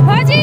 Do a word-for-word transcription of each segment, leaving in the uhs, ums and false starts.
भौजी।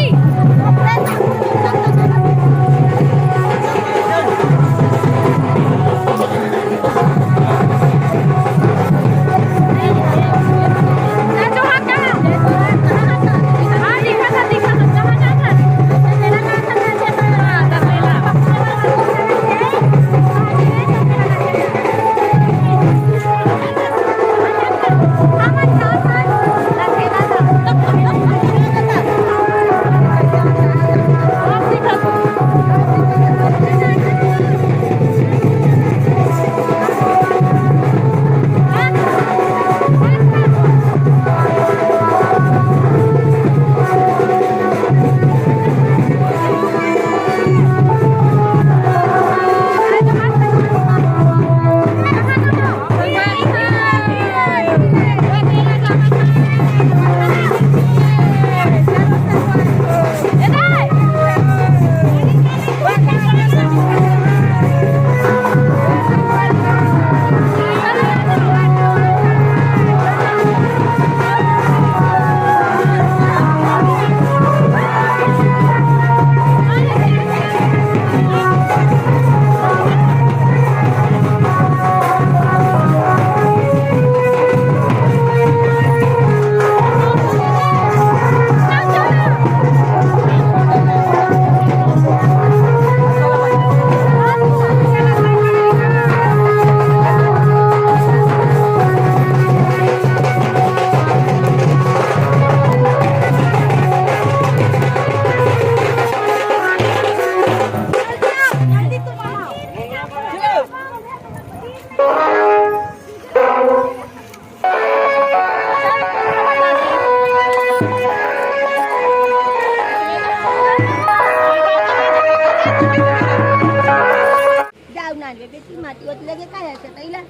जाओ ना रे बेटी, माटी ओत लेके का है से पहला?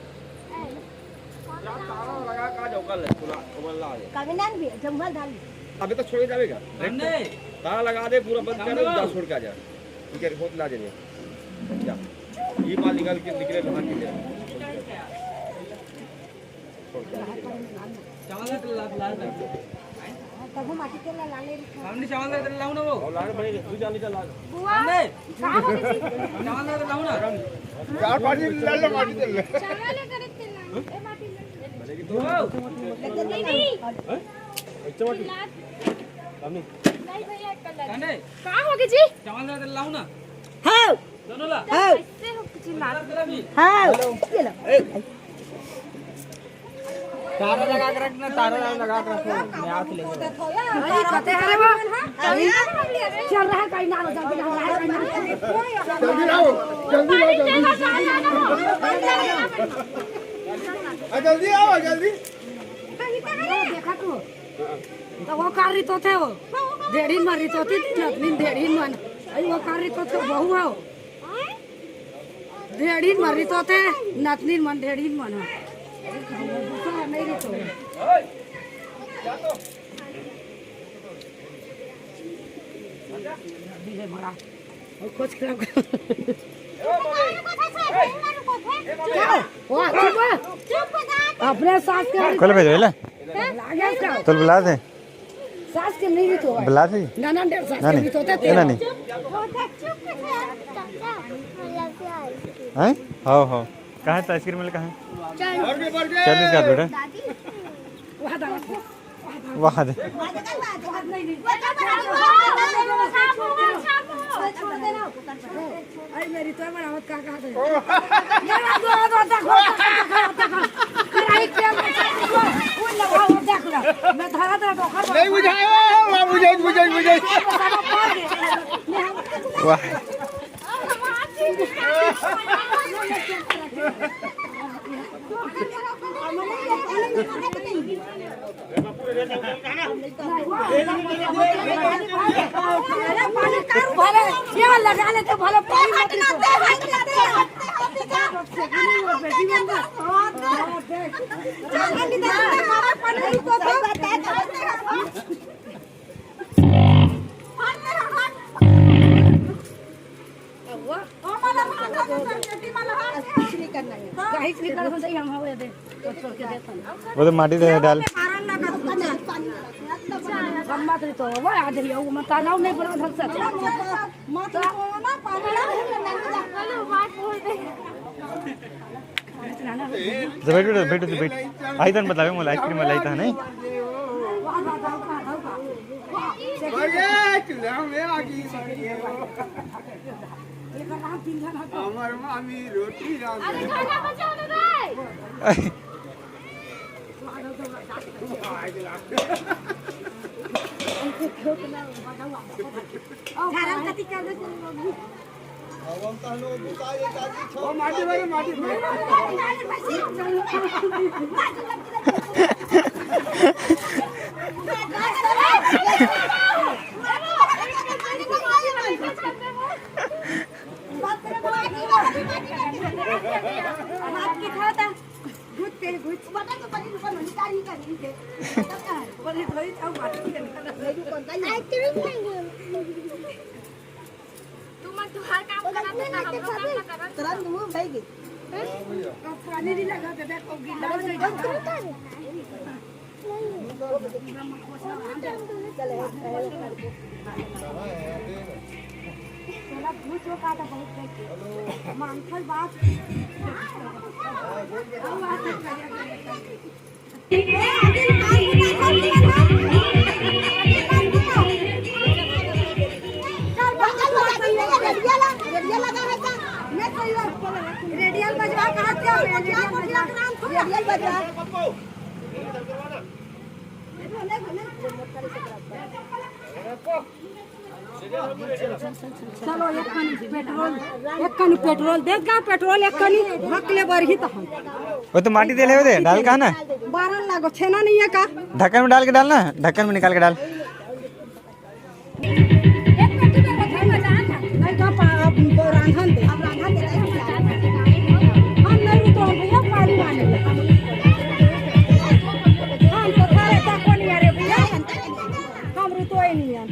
जा ताला लगा का जाओ, कल खुला, खुला आ जाए। कभी ना भी जंगल धाली। अबे तो छोड़ के जावेगा। नहीं। ताला लगा दे, पूरा बंद कर दे, जा छोड़ के आ जा। ठीक है, रिपोर्ट ला देने। जा। ये बाल निकाल के निकले बाहर की तरफ। छोड़ के आ जा। चावल तो लाल, लाल रंग। तब हम आके तेल ला ले रखा। हमने चावल तो लाओ ना वो। और लाल बड़े, तू जा निकल ला। बुआ, हमने का हो गई? चावल तो लाओ ना। चार पाँच दिन लाल माटी तेल ले। चावल लेकर तेल ला। ए माटी ले। दीदी। हैं? अच्छा माटी। लाल। हमने। नहीं भैया, कलर। हमने। का हो गई जी? चावल तो लाओ ना। हाँ। दोनों ला। हाँ। कैसे हो चिल्ला? हाँ। ये लो। तारा लगा के रखना, तारा लगा के रखो। मैं हाथ ले। अरे, कहते हैं रे वो। चल रहा है कहीं ना, जल्दी आ रहा है कहीं ना। जल्दी आओ, जल्दी आओ, जल्दी। आ, जल्दी आओ, जल्दी। देखा तू। त वो का रितोथे वो। ढेढ़ीन मन रितोथे, नतनीन ढेढ़ीन मन। अई वो का रितोथे, बहू हो। ढेढ़ीन मन रितोथे, नतनीन मन ढेढ़ीन मन हो। दूसरा नहीं रितो। अभी है मरा। और कुछ खराब कर। क्या? वाह, चुप हो। अपने सास के खोल भेजो, ले। लागे क्या? चल बुला दे। सास के नहीं भी तो है। बुला दे। ना, ना, डेढ़ सास ना, के नहीं। भी तो होते ए, ना, थे। नहीं। हैं? हाँ, हाँ। कहाँ है तो आइसक्रीम वाले, कहाँ है? चल। चल इसका बेटा। वाह, दादा। वाह दे। अरे मेरी तो बनावत का कहा था? ये बात दो, दो, दो, दो, दो, दो, दो। फिर आई क्या मैं वो लगा वो देख लो। मैं धरा था तो खा। नहीं बुझाए, वाह, बुझाए, बुझाए, बुझाए। वाह। भले, ये लगा लेते, भले पानी मत पीते। कुछ नहीं करना है। कहीं से निकल हम सही, हम हवे दे। छोड़ के देता हूँ। वो तो माटी दे डाल। हम मत रही तो वो आ जाइए, वो मत आना, नहीं बना ढंग से। बैठ, बैठ, बैठ, बैठ। आई तन बतावे, मोला आइसक्रीम वाला आई था, नहीं? अरे, चूल्हा में आगी लगी है। हमर मामी रोटी रांधे। अरे, खाना बचाओ ना रे। झारल कथी कर दे। ओ, माटी मारे, माटी मारे। तू मन तुहार काम करत है, हम लोग काम ना करत। तुरंत मुंह भई गे। पानी नहीं लगा, तो देखो, गिला हो जाएगा। चले, चला, भूत जो का था, बहुत देख के। मांगल बात। रेडियल बजवा कहाँ क्या? रेडियल बजवा। चलो, एक कनी पेट्रोल, एक कनी पेट्रोल दे गा, पेट्रोल एक कनी भक ले बरही त हम। वो तो माटी दे ले, दे डाल का ना। बारन लागो, छेना नहीं है का? ढक्कन में डाल के डालना, ढक्कन में निकाल के डाल। एक पेटी में बचा, बचा था। नहीं का पा-, अब रांधन दे। अब रांधन दे, नहीं बचा। हम नहीं तो भैया पानी मांगे। हम तो थारे तक को नहीं आ रहे भैया। हम रुतोय नहीं हम।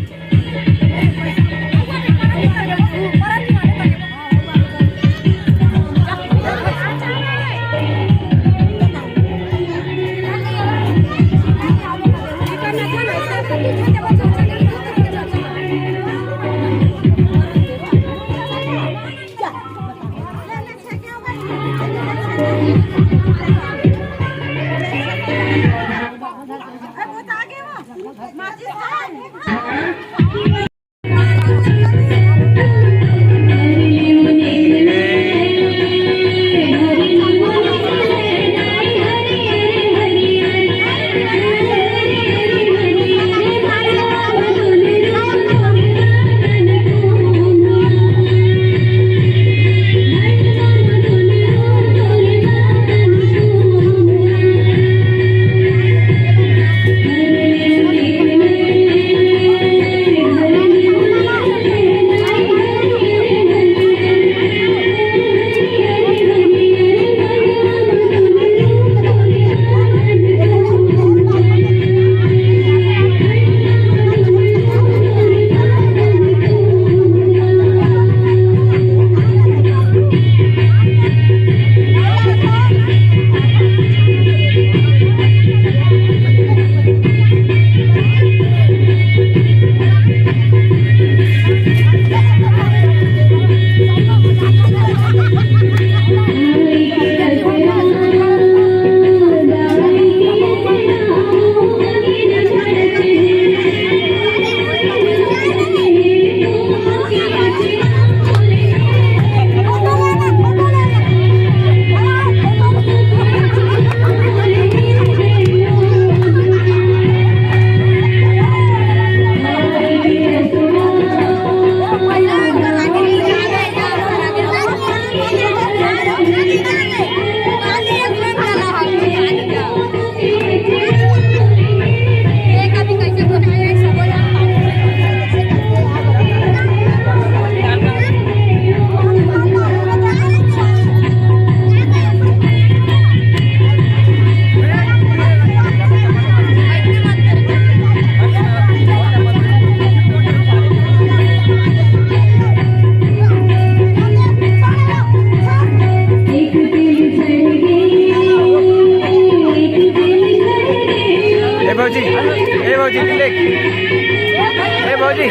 एती लेख। ए भौजी,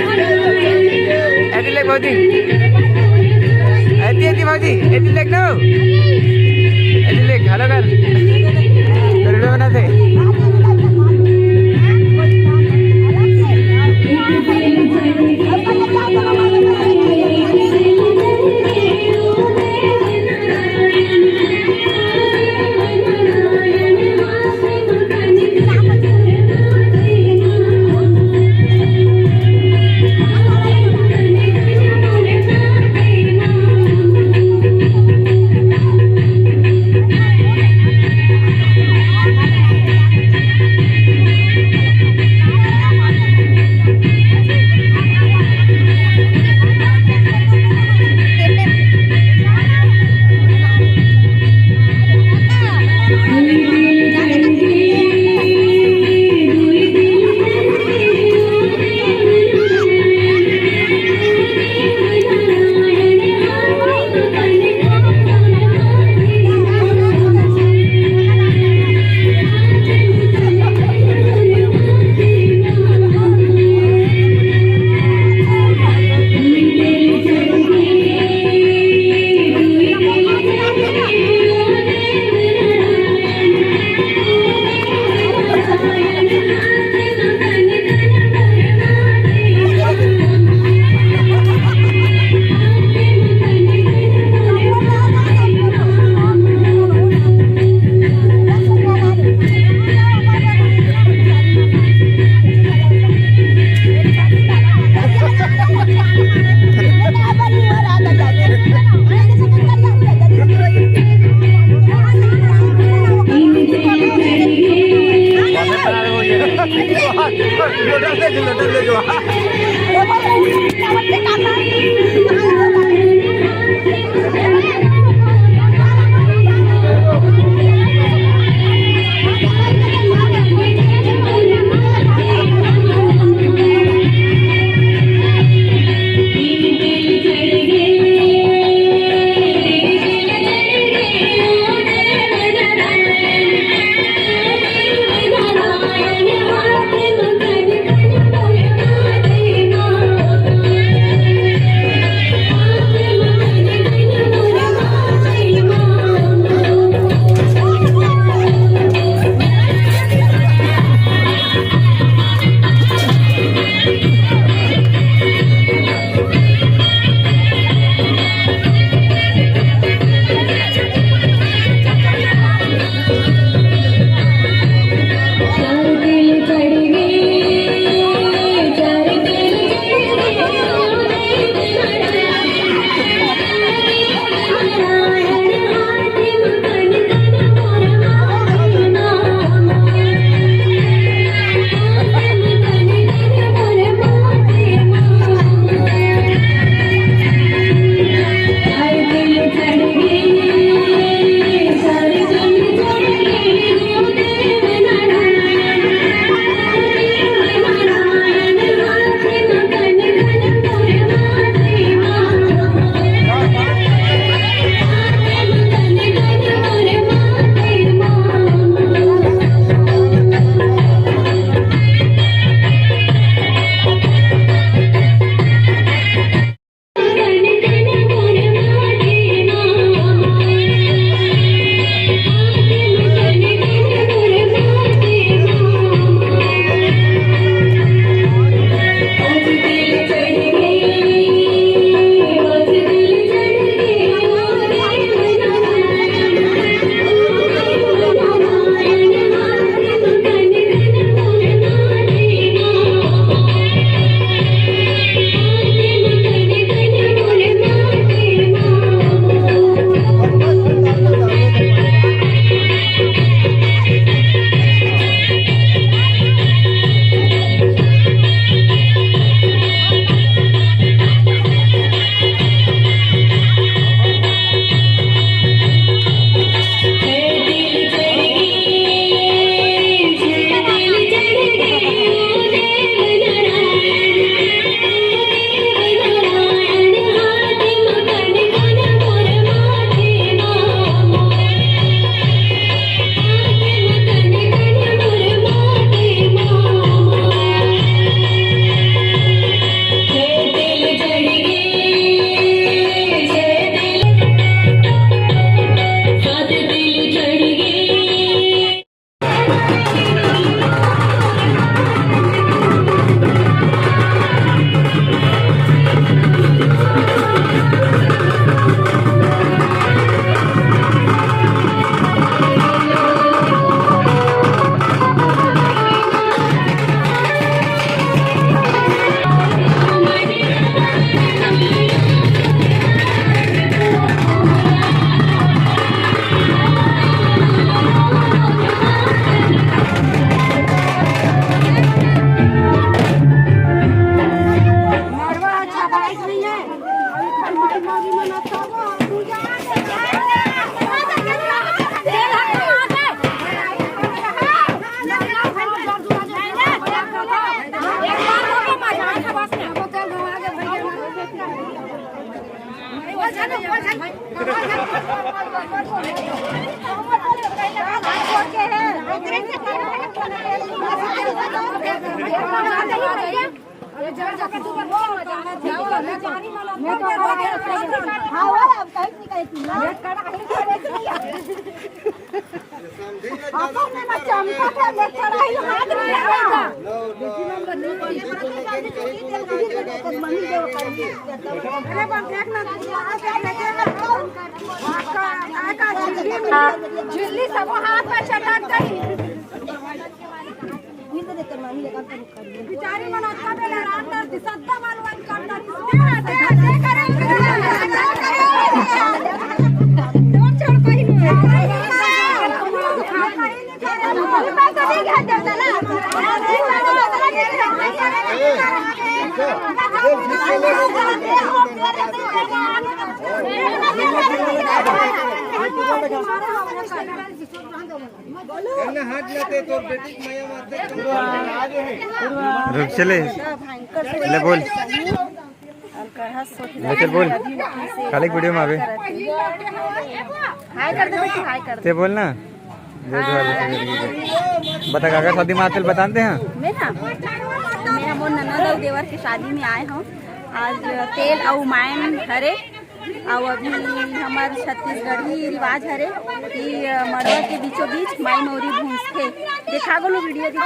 एती लेख भौजी। एती, एती भौजी, एती लेख न। एती लेख, hello कर। तो video बनाथे। हाँ, वो अब कहीं नहीं कहती ना। अपन में ना चमका था, मैं चढ़ाई हाथ में लगा। अरे बस देखना, आपका, आपका झिल्ली, झिल्ली सब हाथ में चटक गई। बिचारी मन अतका बेला रात डरती, सत्ता मन वन कर डरती। दे, दे, दे, करे, दे, करे। दौड़ छोड़ कोई नहीं। रुक चले, ले बोल, ले चल बोल, खाली वीडियो में आवे। हाय कर दे बेटी, हाय कर दे। ते बोल ना। जय जोहार, जय जोहार। बता, काकर शादी में आते बताते हैं। मैं ना, मैं हमर ननद अउ देवर के शादी में आए हूँ। आज तेल अउ मायन हरे, अउ अभी हमर छत्तीसगढ़ी रिवाज हरे कि मड़वा के बीचों बीच माई मौरी भूंजथे। देखा गोलू, वीडियो दिखा।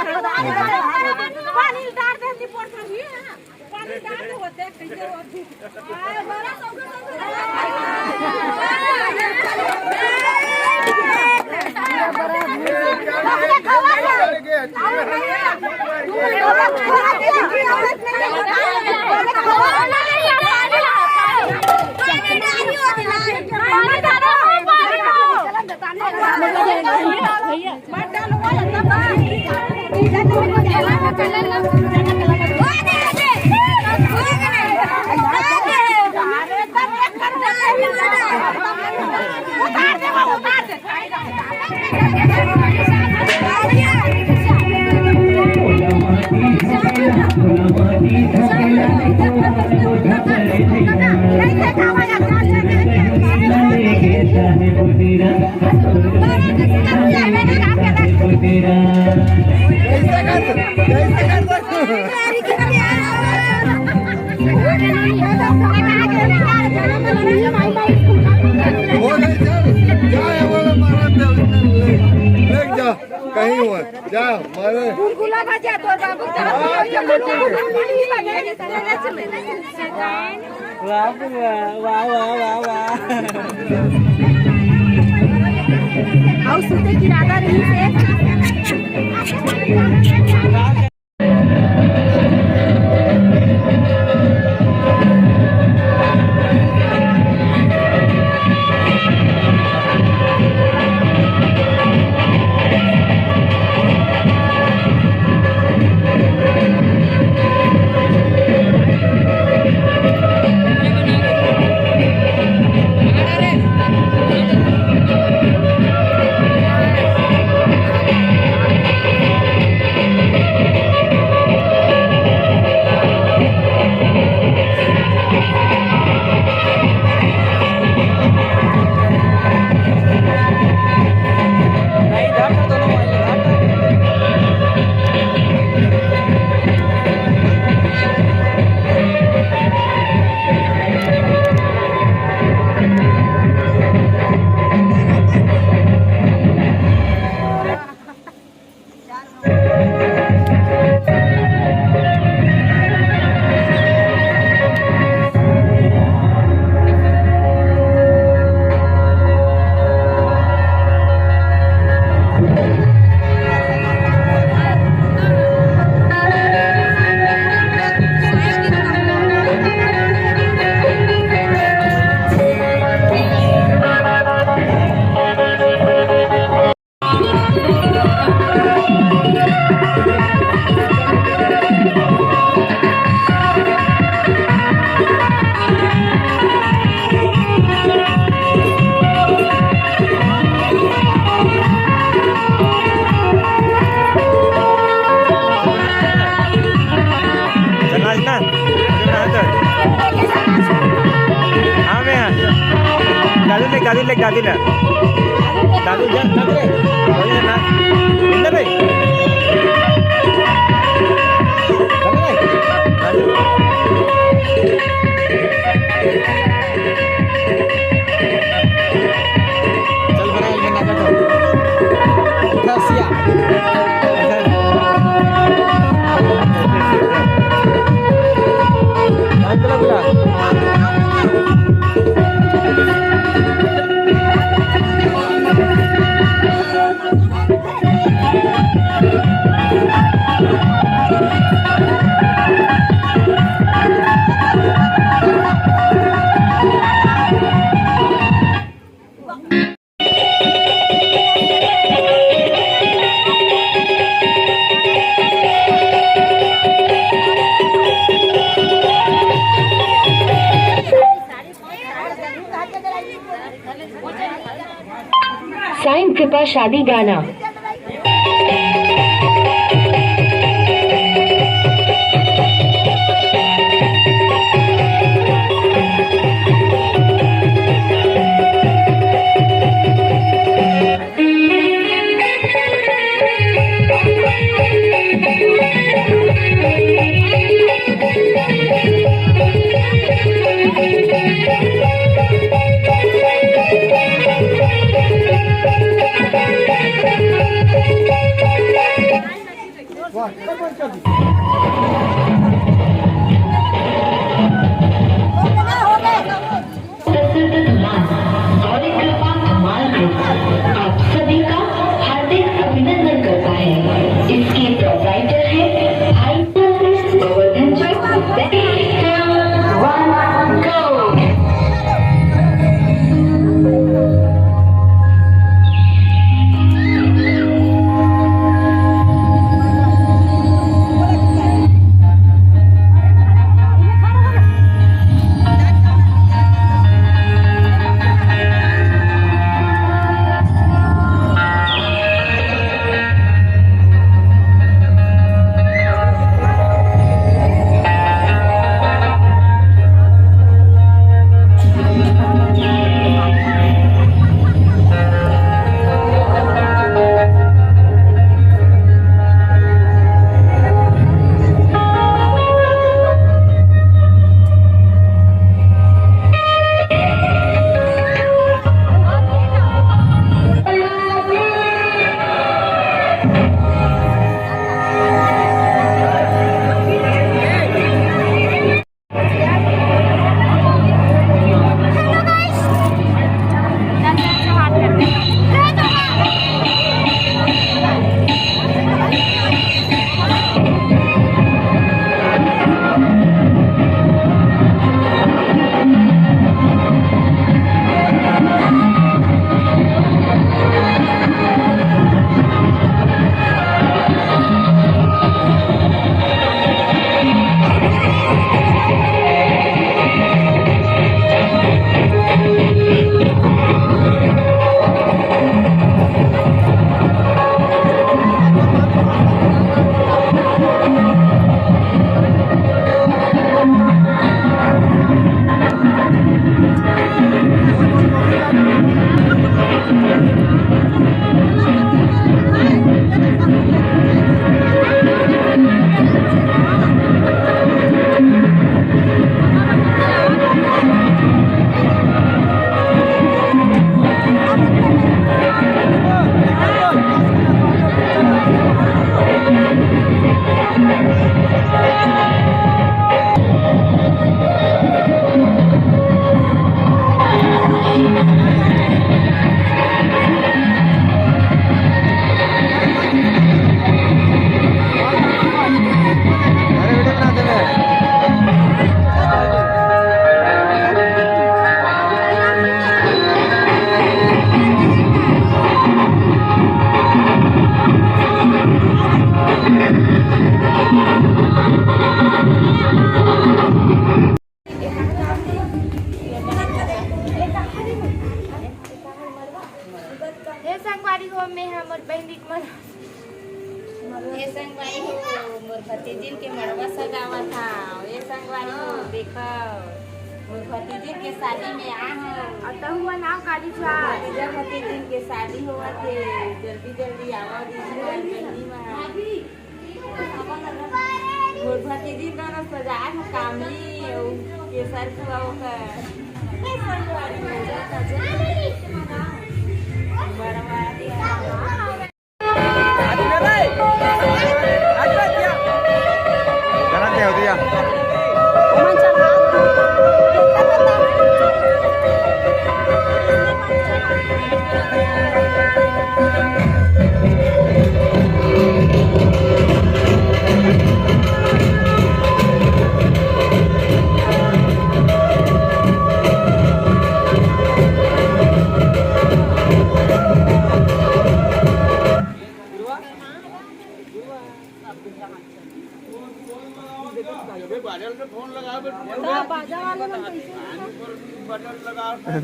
वो नहीं चल, क्या है वो लोग मारा दे, ले, ले जा, कहीं हुआ, जा, मारे। गुलगुला भजिया तोर बाबू का। वाह, वाह, वाह, वाह, वाह। अउ सुते के इरादा रहिसे। दादी ले, दादी ले। दादी जा, दादी ले। दादी ले ना। इंदर भाई। दादी भाई। दादी। चल बना, ये ना कर। रसिया। साइन कृपा शादी गाना। प्रसिद्ध धुलान और कृपा धुमाल ग्रुप आप सभी का हार्दिक अभिनंदन करता है। इसके प्रोप्राइटर हैं भाई गोवर्धन चौक। One, go। हे संगवारी हो, मैं हा मोर बहिनी के मन, हे संगवारी हो, मोर भतीजिन के मड़वा सजावत हा। हे संगवारी हो, देखो। भतीजे के शादी में आ हूँ। अउ तहू मन आव काली झा। भतीजा भतीजिन के शादी होवत हे, जल्दी जल्दी आवा दीदी हर बहिनी मन। मोर भतीजी दोनों सजाए हे कामली अउ केसर खुआ ओकर। बरवा दिया।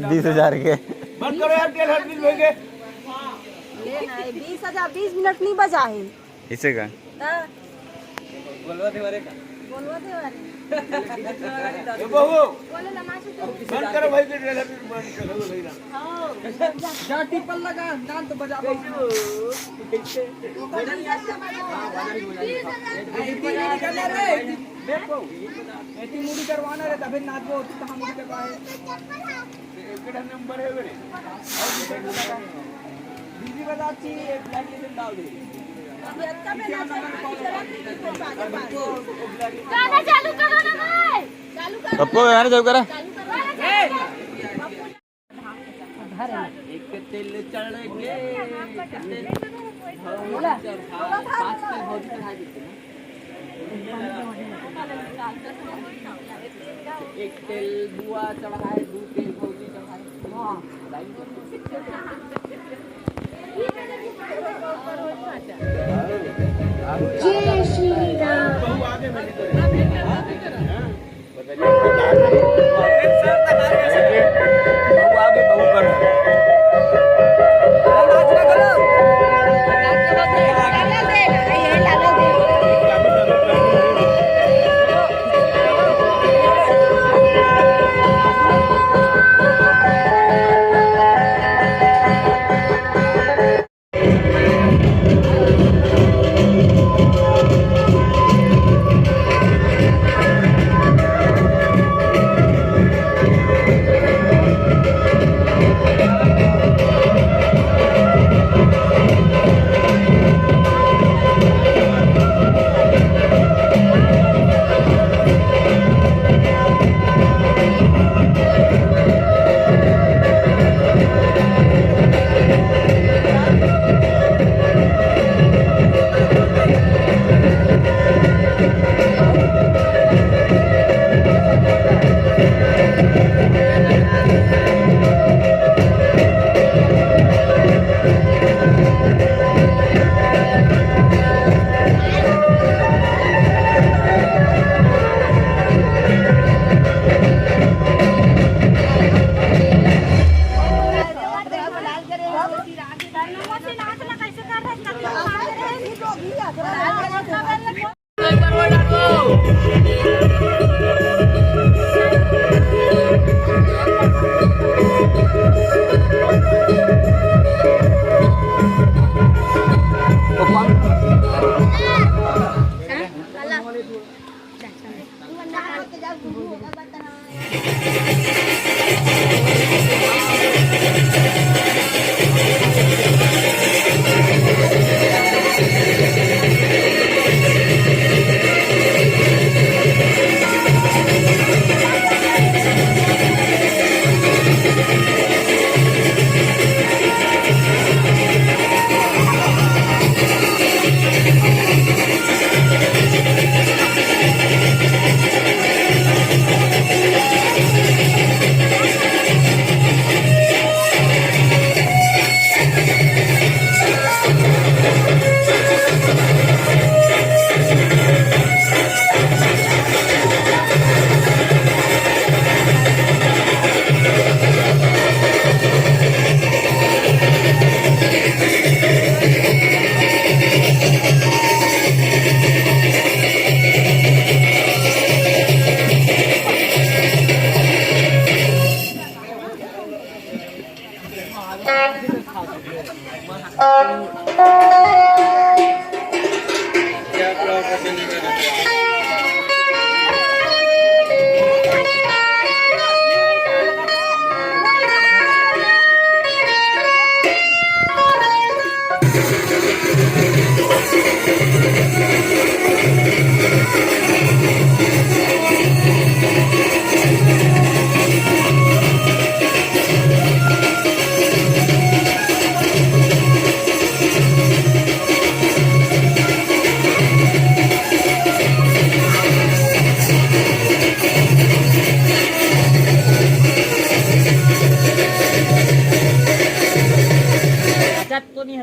बीस हजार के। बंद करो यार, तेल हर दिन होएंगे। ले ना, ये बीस हजार, बीस मिनट नहीं बजा है। इसे का? हाँ। बोलवा दे वाले का। बोलवा दे वाले। ए बहू, बोलो ना, माँ से तो। बंद करो भाई, के तेल हर दिन बंद करो भाई ना। हाँ। जा, जा, टिप्पल लगा, नाम तो बजा। कैसे हो? कैसे? तू बजा, बजा, बजा। बीस हजार। ऐसी मुड़ी करना रे, ऐसी मुड़ी करवाना रे, तभी नाचबो, तू कहाँ मुड़ी करवाए? एक नंबर है बेटे। और भी कोई लगा। बीजी बजा ची, एक लाइन में डाल दे। गाना चालू करो ना भाई। चालू करो। पप्पू, गाना चालू करा। चालू करो। एक तेल चढ़ के, एक तेल भौजी चढ़ा, पाँच तेल भौजी चढ़ा देते ना। एक तेल बुआ चढ़ाए, दो तेल भौजी चढ़ाए। हाँ। जय श्री राम।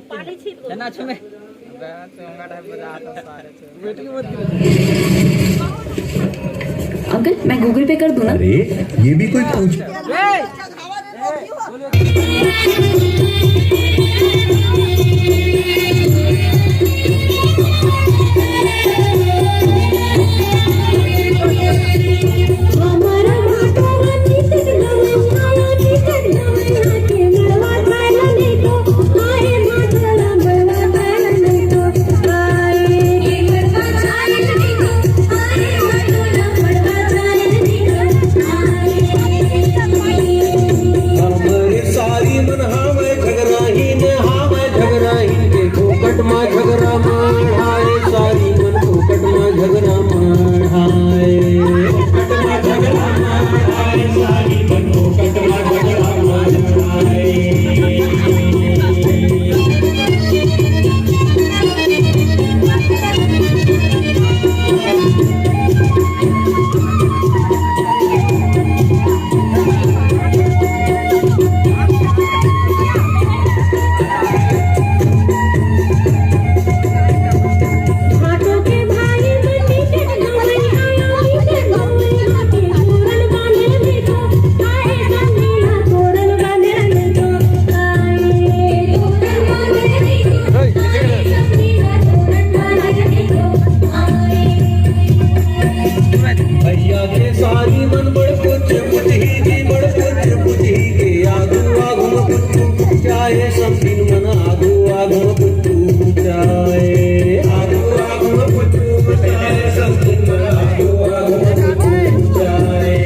पानी छीट दो। ना छुमे। अंकल, मैं गूगल पे कर दूं ना? अरे, ये भी कोई पूछ। हमरे सारी मन हावय झगराही न हावय झगराही के फोकट मा झगरा मार हाय सारी मन फोकट मा झगरा मार हाय। फोकट मा झगरा मार हाय सारी मन फोकट मा झगरा मार हाय। भैया के सारी मन बड़ पुच पुच ही जी, बड़ पुच पुच ही के आगू आगू पुच पुच चाहे समधिन मन आगू आगू पुच पुच चाहे। आगू आगू पुच पुच चाहे समधिन मन आगू आगू पुच पुच चाहे।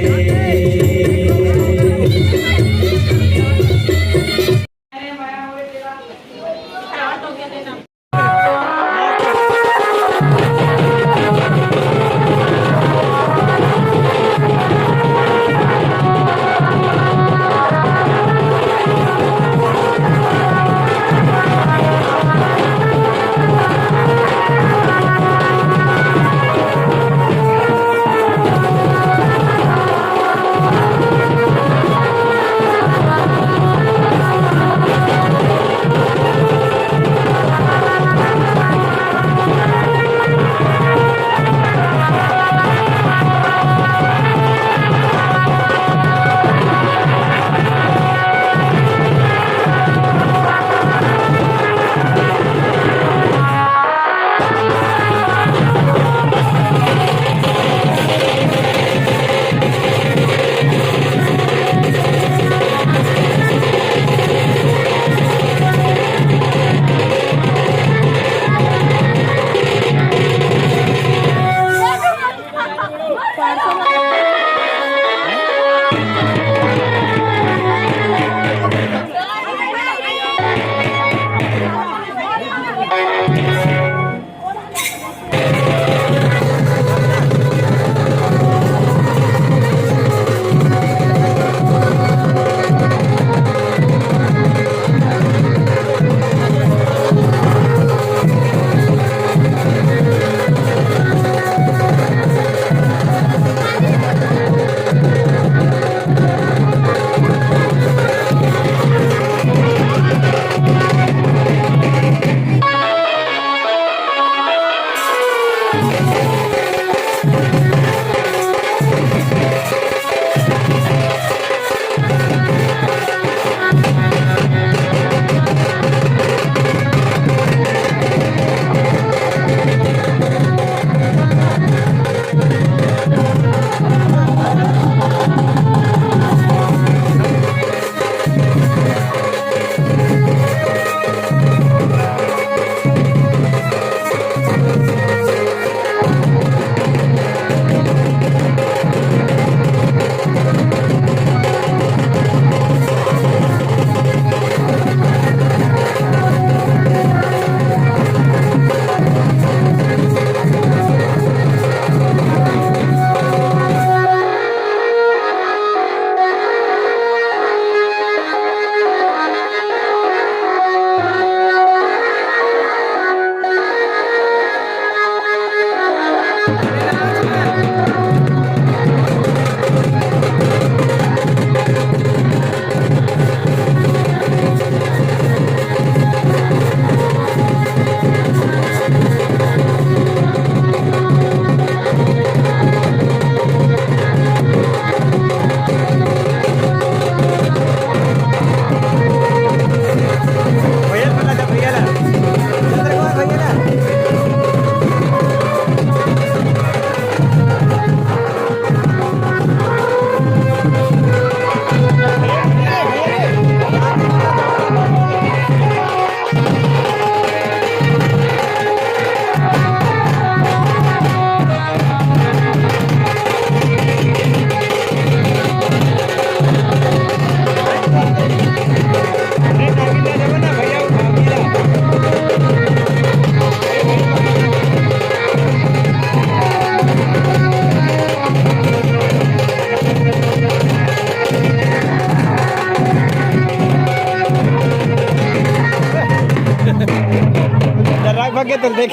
देख,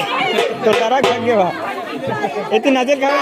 तो तारा खा गया बा। इतनी नजर खा।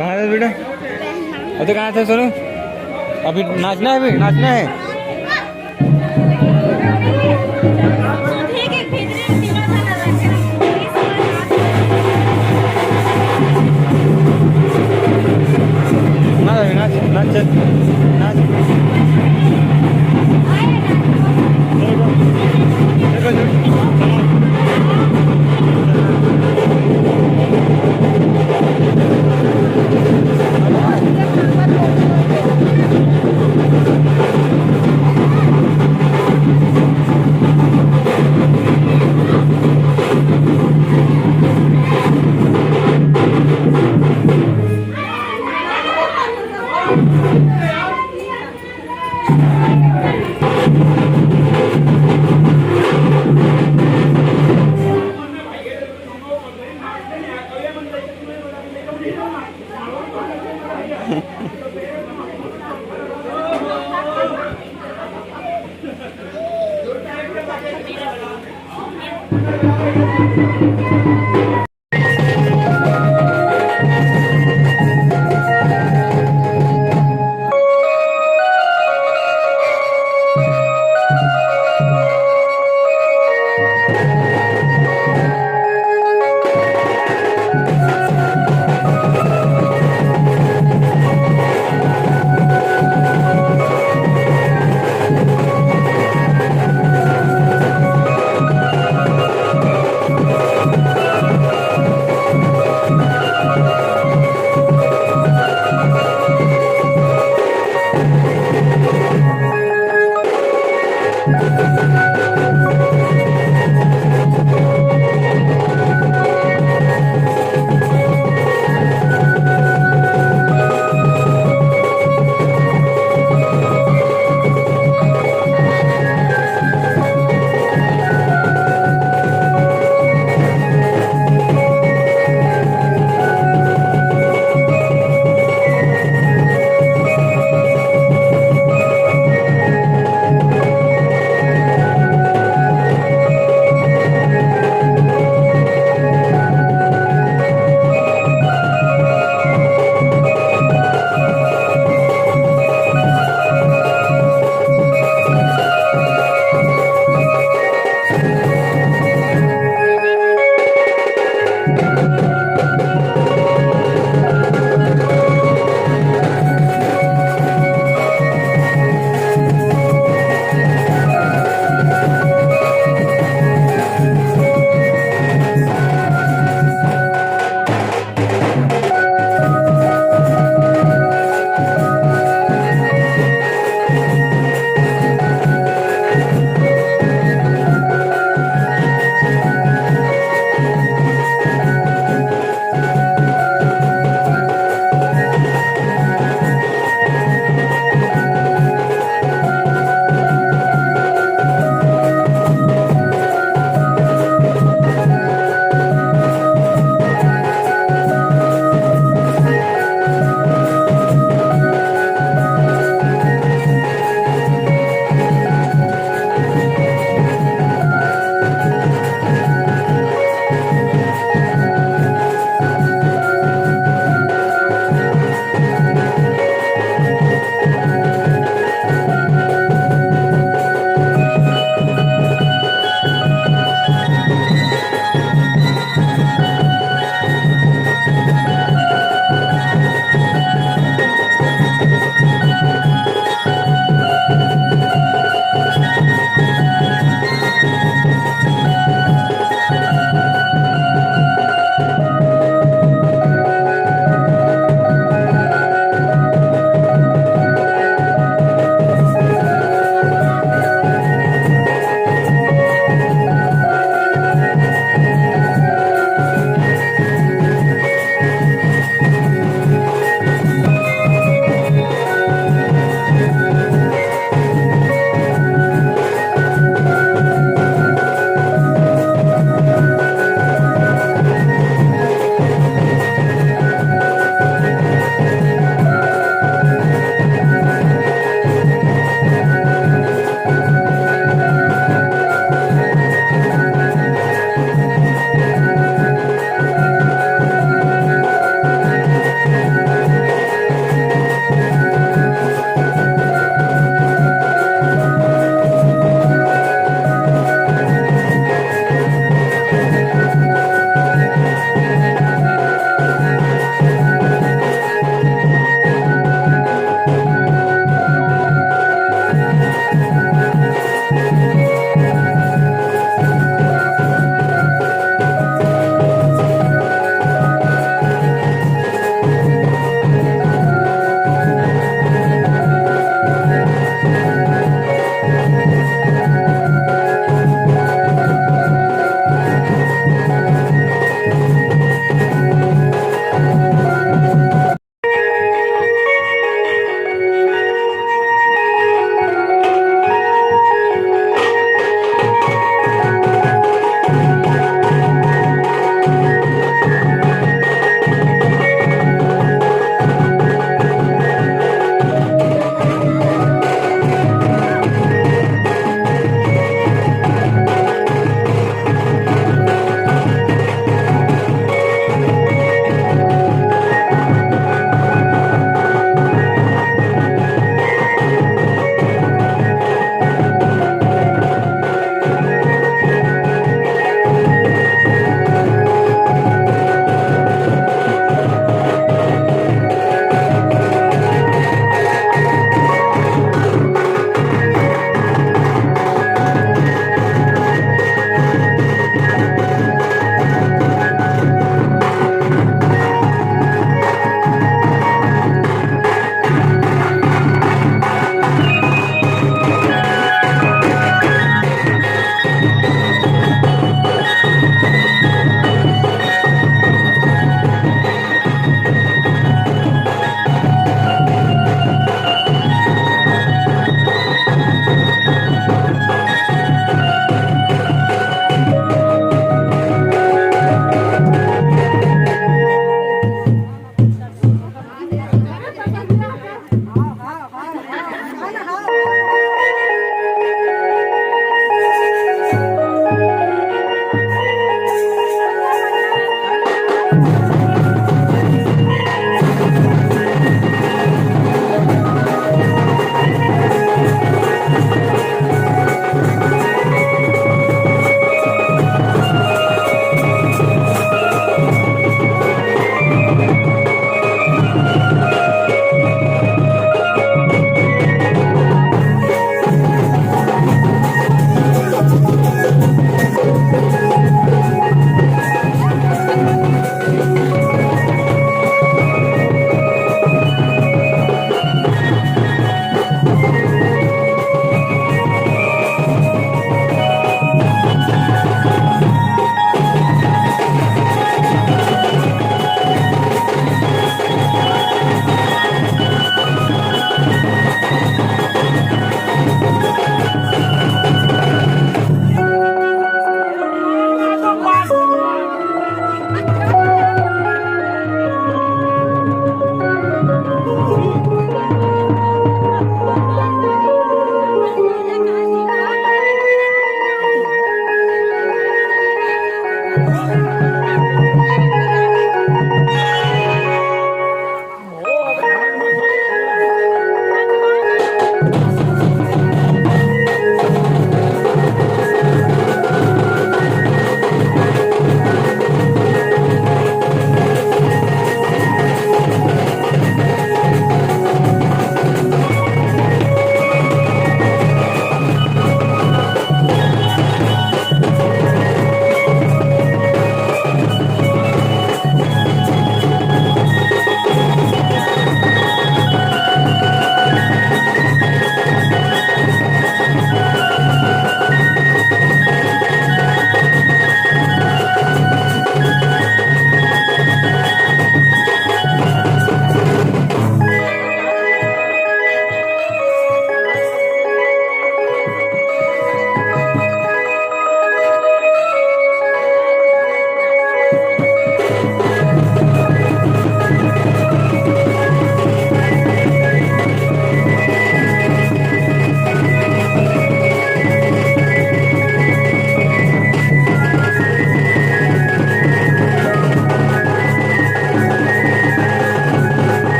कहाँ है बेटा? अरे कहाँ थे सोनू? अभी नाचना है, अभी नाचना है। नाच अभी, नाच, नाच, चल, नाच।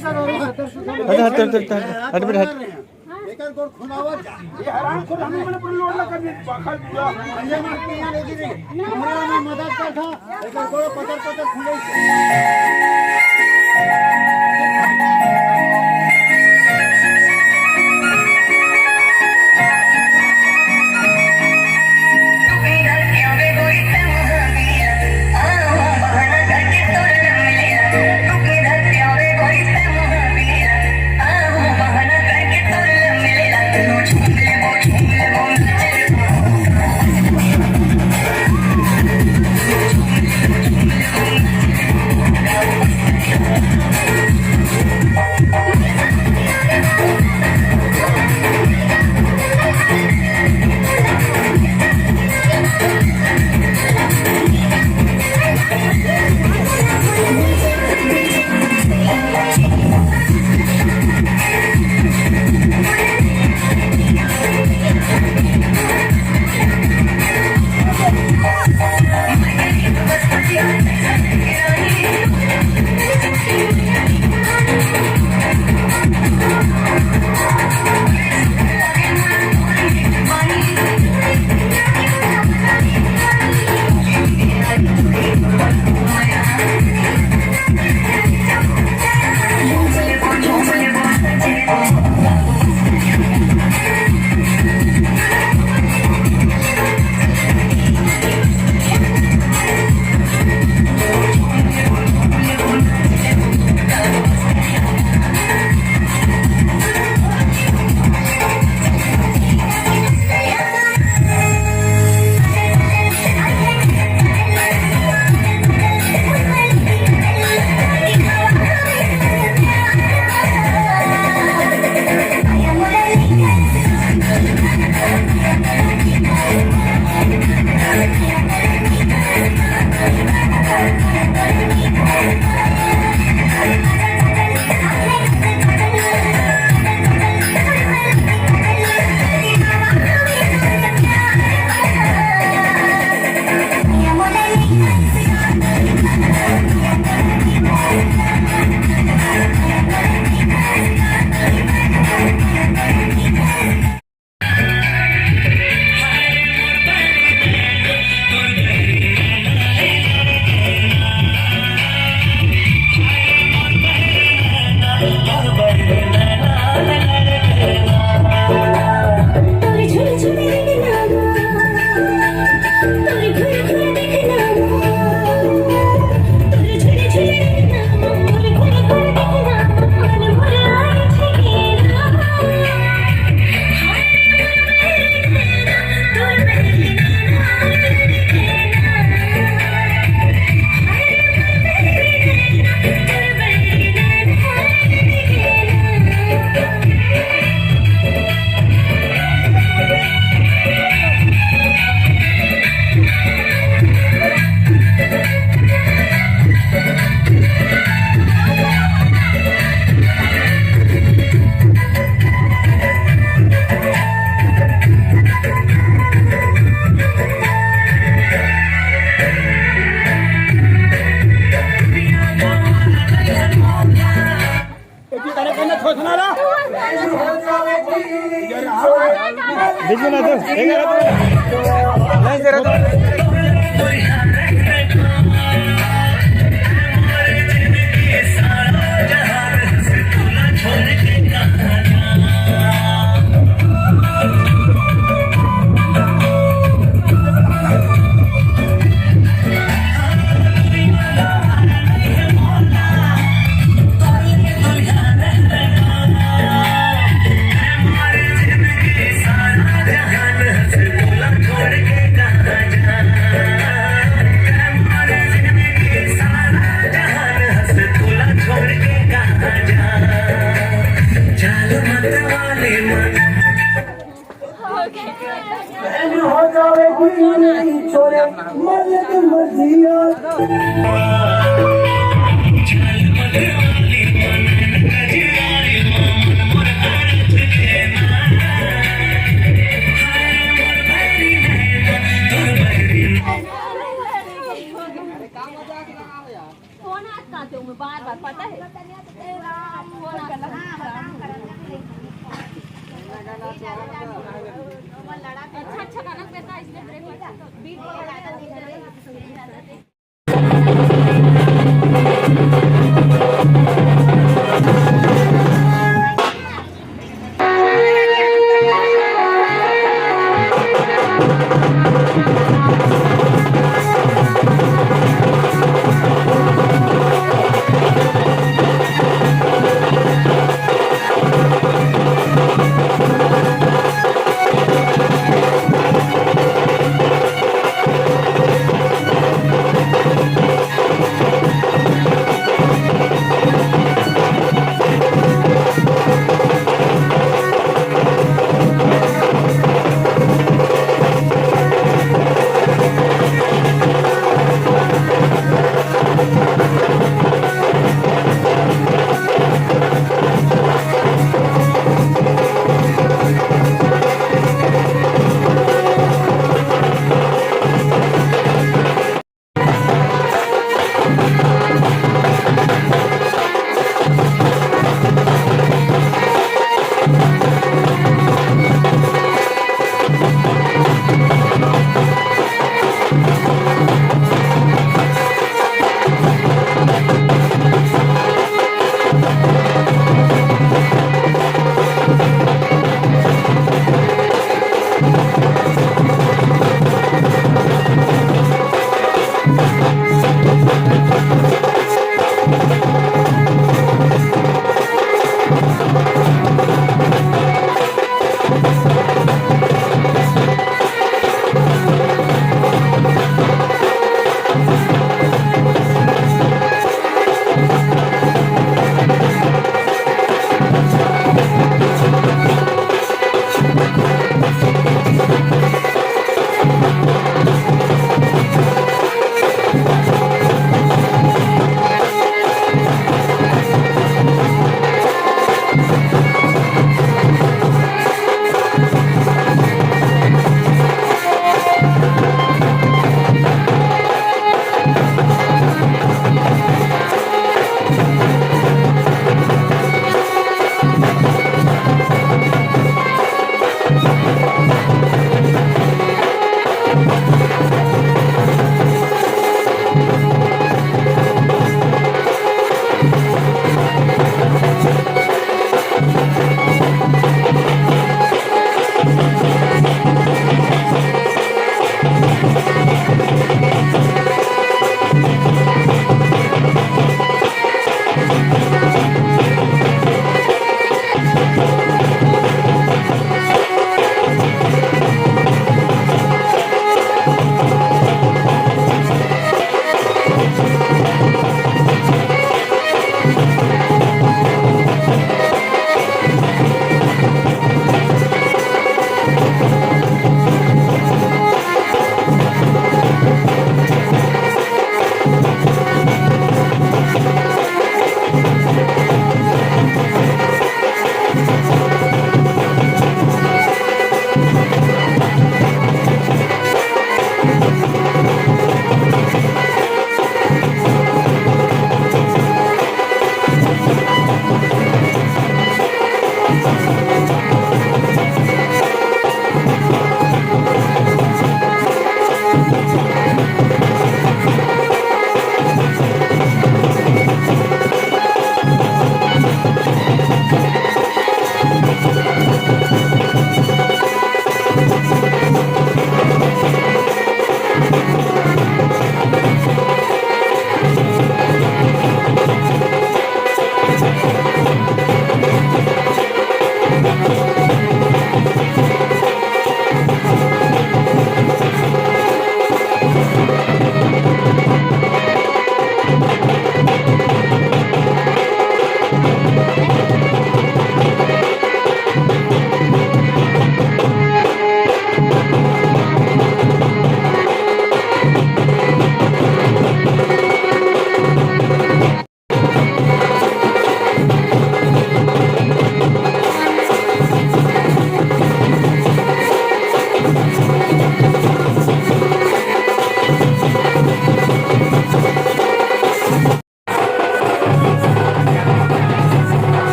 हट, हट, हट, हट, हट, हट, हट, हट। एकर गोड़ खुलावत जा। ये हराम खोर हमें मने पूरा लोड लगा दिया, बखर पूरा। अंजय मार के यहाँ लेके रे। हमरा में मदद कर था। एकर गोड़ पतर पतर खुले से। बीच में ना दो, एक नहीं जरा तो। पता है? अच्छा, अच्छा गाना, बेटा, इसलिए ब्रेक।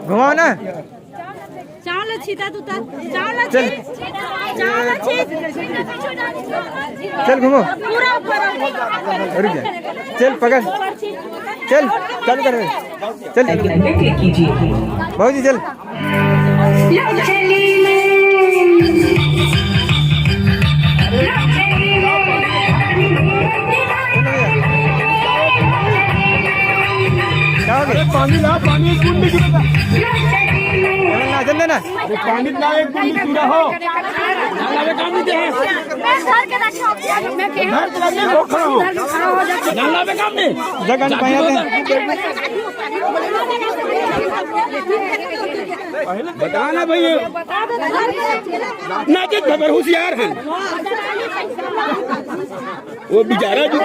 घुमाओ ना। चावल छीता तू तर, चावल चल। छीत, चावल छीत। चल घूमो। पूरा ऊपर। रुक जा। चल पकड़। चल, चालू कर। चल। भौजी चल। क्या हो गया? अरे पानी ला, पानी एक बूंद नहीं गिरेगा। चल ना, चल ना। अरे पानी ला, एक बूंद नहीं गिरा हो। मैं घर के रखा हूँ, मैं कहीं घर के रखा हूँ। खड़ा हो। जगह नहीं पाया था। बताना भैया। ना के खबर होशियार है। वो बेचारा जो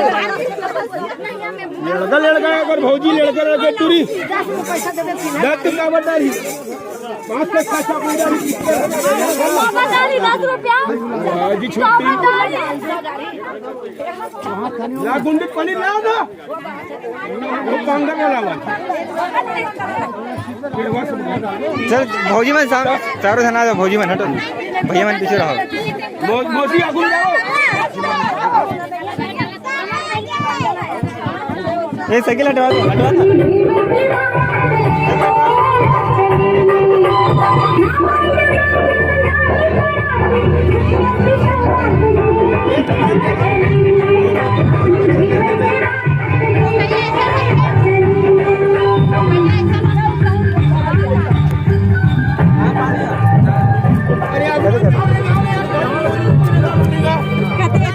लड़का, लड़का है, अगर भौजी लड़का, लड़का टूरी, दस रुपया पैसा दे दे, दस रुपया। पाँच सौ, छह सौ कोई डाली। दस रुपया। हाँ जी, छुट्टी। ला गुंडी पानी लाओ ना। चल, भौजी मन सा-, चारों झन आ जाओ, भौजी मन हटो, भैया मन पीछे रहो। मो-, मौसी आगू जाओ। ये साइकिल हटवा दो, हटवा दो।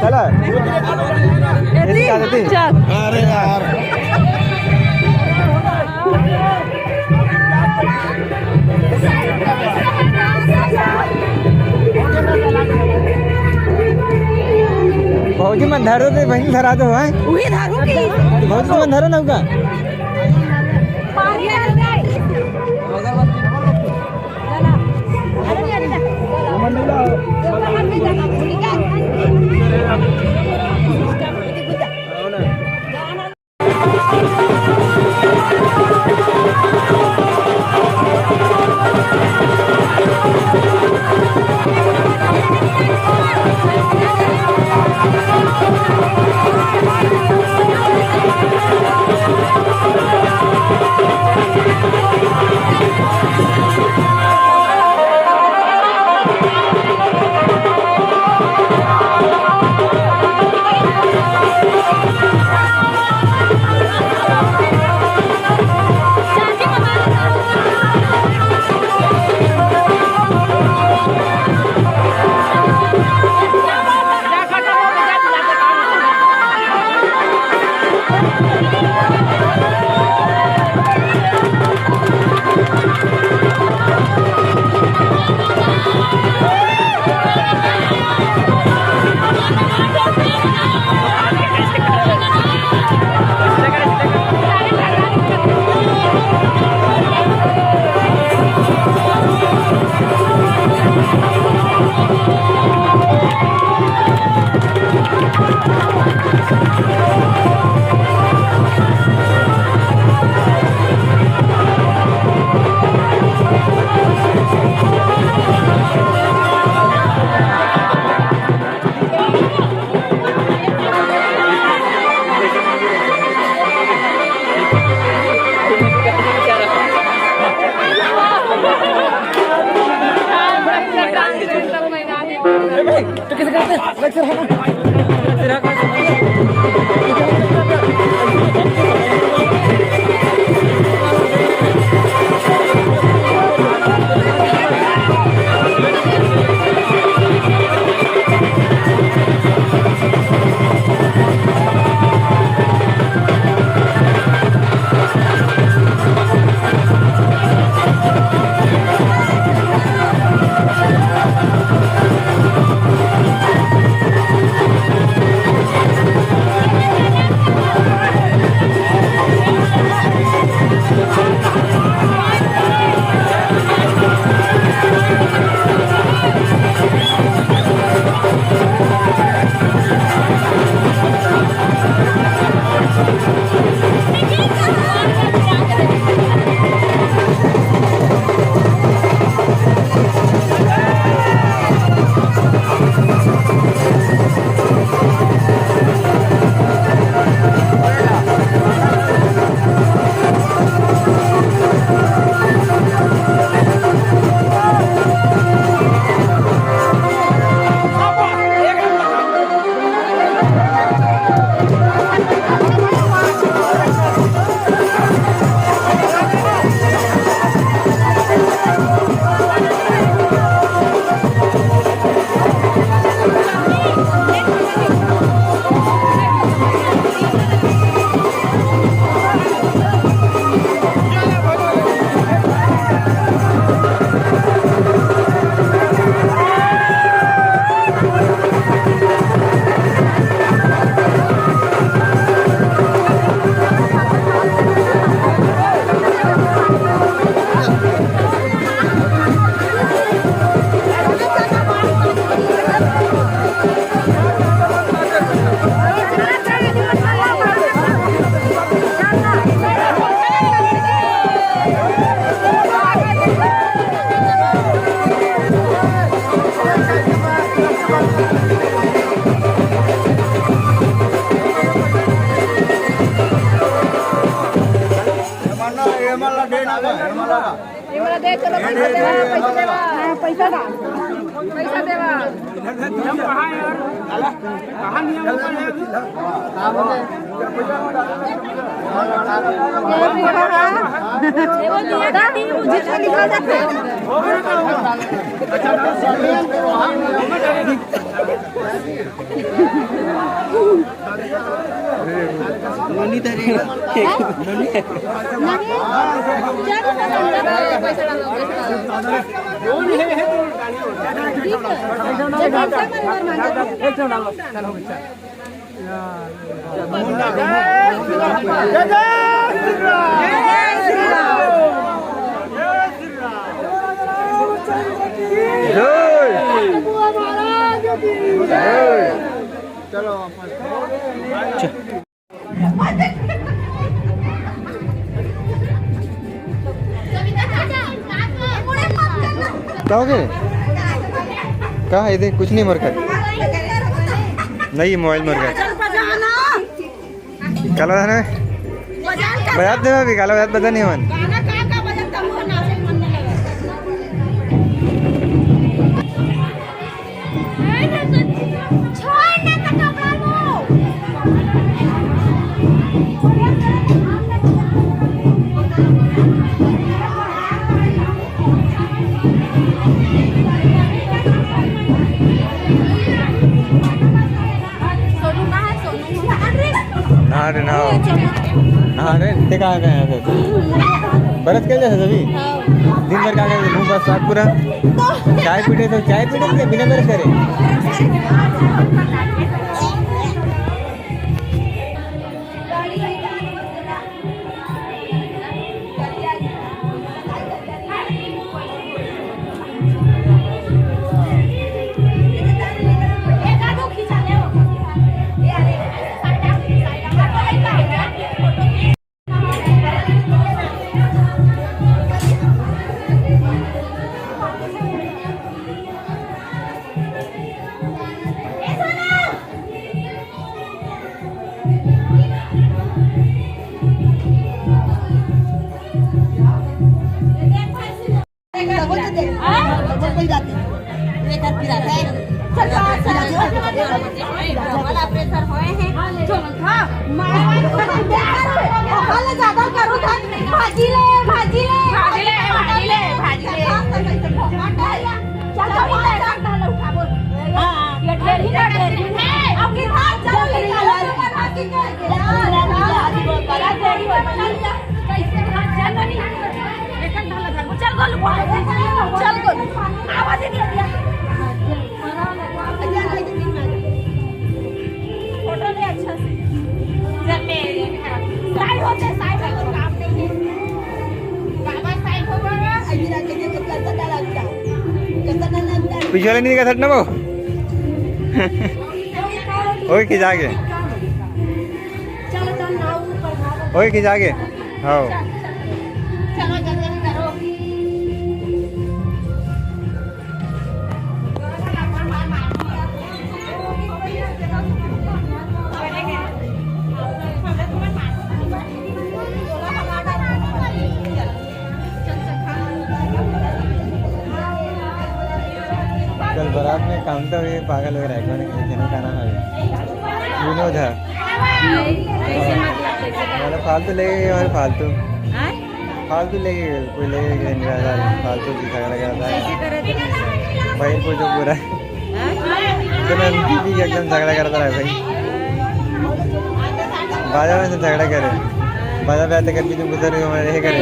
चला। ऐसी आदत है। चल। अरे यार। भौजी मन धरो दे, बहन धरा दो, हैं? उही धरो की? भौजी मन धरो ना उनका। पैसा देवा, पैसा देवा। हाँ, पैसा देवा। पैसा देवा। का हो गे? का हे दे? कुछ नहीं मोर कर। नहीं, मोबाइल मोर कर। काला बजाना है? बजात दे अभी, काला बजात बजा नहीं मन। छोड़ ना तो कपड़ा लो। सोनू कहाँ है? सोनू। नहा रे, नहा। नहा रे, ते कहाँ गए हैं फिर? बरस के जैसे सभी? हाँ। दिन भर का करे? मुंह बस साफ पूरा? तो चाय पीते तो चाय पीते थे, बिना बरस करे? भाजी ले, भाजी ले, भाजी ले, भाजी ले। चल, चल, चल, चल, उठा, बोल। हाँ, ये ढेर ही ना ढेर ही। अब की बात चल, निकालो, तो बात की कर। चल गोलू, चल गोलू। आवाज ही नहीं दिया। फोटो ले अच्छा से। साइड होते, साइड होते, काम नहीं है। बाबा साइड हो बाबा। पिछे वाले नहीं दिखा सकता वो। ओए खिंचा के। ओए खिंचा के। हाँ। कल बारात में काम तो ये पागल हो रहा है, कौन है, जने का नाम है? विनोद है। मतलब फालतू लेके गए और फालतू। फालतू लेके गए, कोई लेके गए नहीं रहा था, फालतू की झगड़ा करता है। भाई को जो पूरा तो मैं भी एकदम झगड़ा करता रहा भाई। बाजा में से झगड़ा करे, बाजा पे आते कर भी तुम गुजर रहे हो, मैं यही करे।